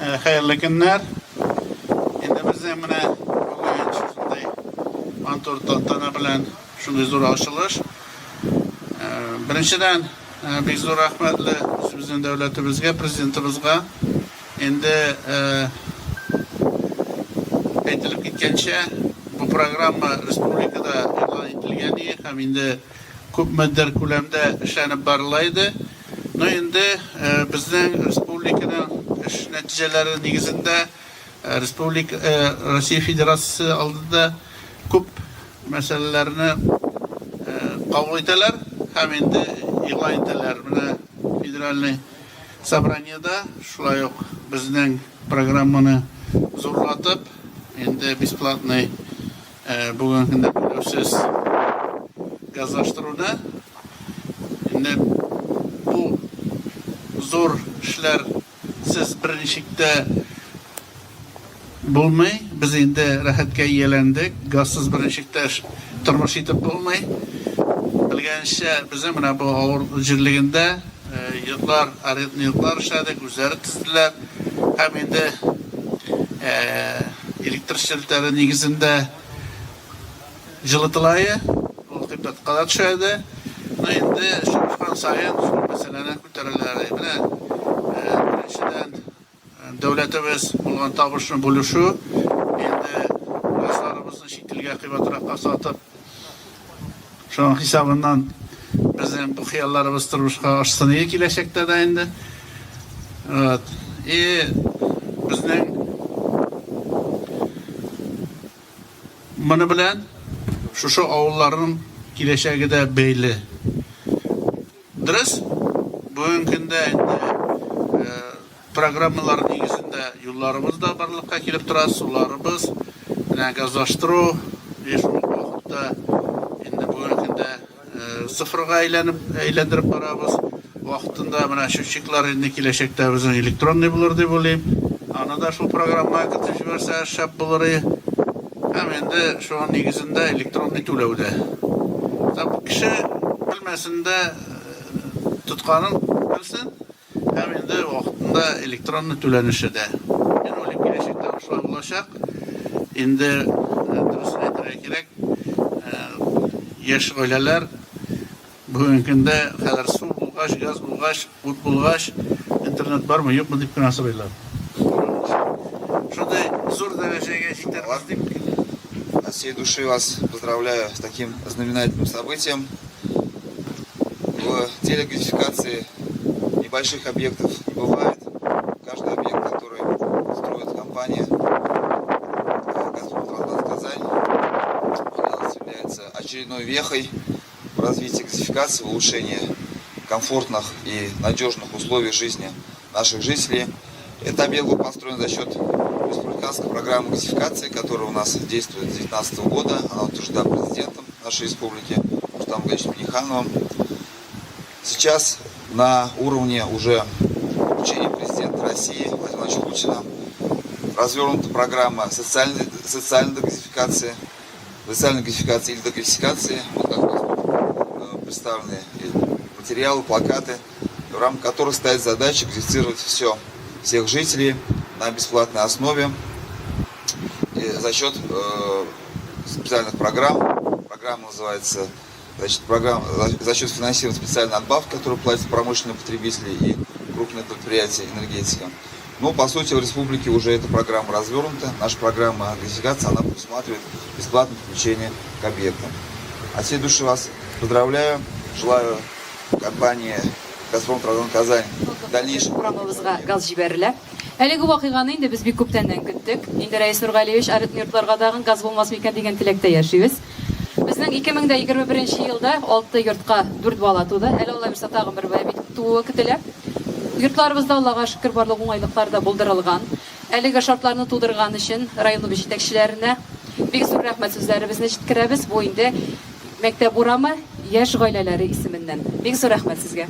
Хәерле көннәр. Инде безнең менә бүген шушындый матур тантана белән шундый зур ачылыш. Беренчедән, бик зур рәхмәтле үзебезнең дәүләтебезгә, президентыбызга. Инде әйтелеп киткәнчә, бу программа республикада игълан ителгән иде һәм инде күпмедер күләмдә эшләнеп барыла иде. Ну инде безнең республиканың эш нәтиҗәләре нигезендә республика Россия Федерациясе алдында күп мәсьәләләрне кабул итәләр һәм инде игълан итәләр. Менә федеральный собраниедә шулай ук безнең программаны зурлатып, инде бесплатный бүгенге көндә түләүсез газлаштыруны инде бу зур эшләр сез берничек тә булмый. Без инде рәхәткә ияләндек. Газсыз берничек тә тормыш итеп булмый. Белгәнчә, безнең менә бу авыл җирлегендә йортлар, арендный йортлар эшләдек, үзләре төзеделәр. Һәм инде электр челтәре нигезендә җылытыла ие, ул кыйбатка да төшә иде. Ну инде чабышкан саен шул мәсьәләне күтәрәләр. Менә беренчедән дәүләтебез булган табышны бүлешү, инде газларыбызны чит илгә кыйбатракка сатып, шуның хисабыннан безнең бу хыялларыбыз тормышка ашсын иде киләчәктә дә инде. Вот. И безнең моны белән шушы авылларның киләчәге дә бәйле. Дөрес, бүгенге көндә инде программалар нигезендә юлларыбыз да барлыкка килеп тора, суларыбыз, менә газлаштыру, и шул ук вакытта инде бүгенге көндә цифрга әйләнеп, әйләндереп барабыз. Вакытында менә счетчиклар инде киләчәктә безнең электронный булыр дип уйлыйм. Аны да шул программага кертеп җибәрсә, шәп булыр и. Һәм инде шуның нигезендә электронный түләү дә. Кеше белмәсен дә тотканын белсен. Һәм инде вакытында электронный түләнеше дә. Мин уйлыйм, киләчәктә шулай булачак. Инде дөресен әйтергә кирәк, яшь гаиләләр бүгенге көндә хәзер су булгач, газ булгач, ут булгач, интернет бармы, юкмы дип кенә сорыйлар. Шундый зур дәрәҗәгә җитәрбез дип. От всей души вас поздравляю с таким знаменательным событием. В деле газификации небольших объектов не бывает. Каждый объект, который строит компания «Газпром Казань», он является очередной вехой в развитии газификации, в улучшении комфортных и надежных условий жизни наших жителей. Этот объект был построен за счет республиканской программы газификации, которая у нас действует с 2019 года. Она утверждена президентом нашей республики Рустамом Галичем Миннихановым. Сейчас на уровне уже поручения президента России Владимира Владимировича Путина развернута программа социальной, социальной газификации, социальной газификации или догазификации. Вот как у нас тут представлены материалы, плакаты, в рамках которых стоит задача газифицировать все, всех жителей на бесплатной основе и за счет специальных программ. Программа называется, значит, программа, за счет финансирования специальной надбавки, которую платят промышленные потребители и крупные предприятия энергетика. Но, по сути, в республике уже эта программа развернута. Наша программа газификации, она предусматривает бесплатное подключение к объектам. От всей души вас поздравляю. Желаю компании «Газпром Трансгаз Казань» дальнейших... Урамыбызга газ җибәрелә. Әлеге вакыйганы инде без бик күптәннән көттек. Инде Рәис Нургалиевич арендный йортларга тагын газ булмас микән дигән теләктә яшибез. Безнең 2021 елда алты йортка дүрт бала туды. Әле Алла бирсә тагын бер бәби тууы көтелә. Йортларыбызда Аллага шөкер барлык уңайлыклар да булдырылган. Әлеге шартларны тудырган өчен районыбыз җитәкчеләренә бик зур рәхмәт сүзләребезне җиткерәбез. Бу инде мәктәп урамы яшь гаиләләре исеменнән. Бик зур рәхмәт сезгә.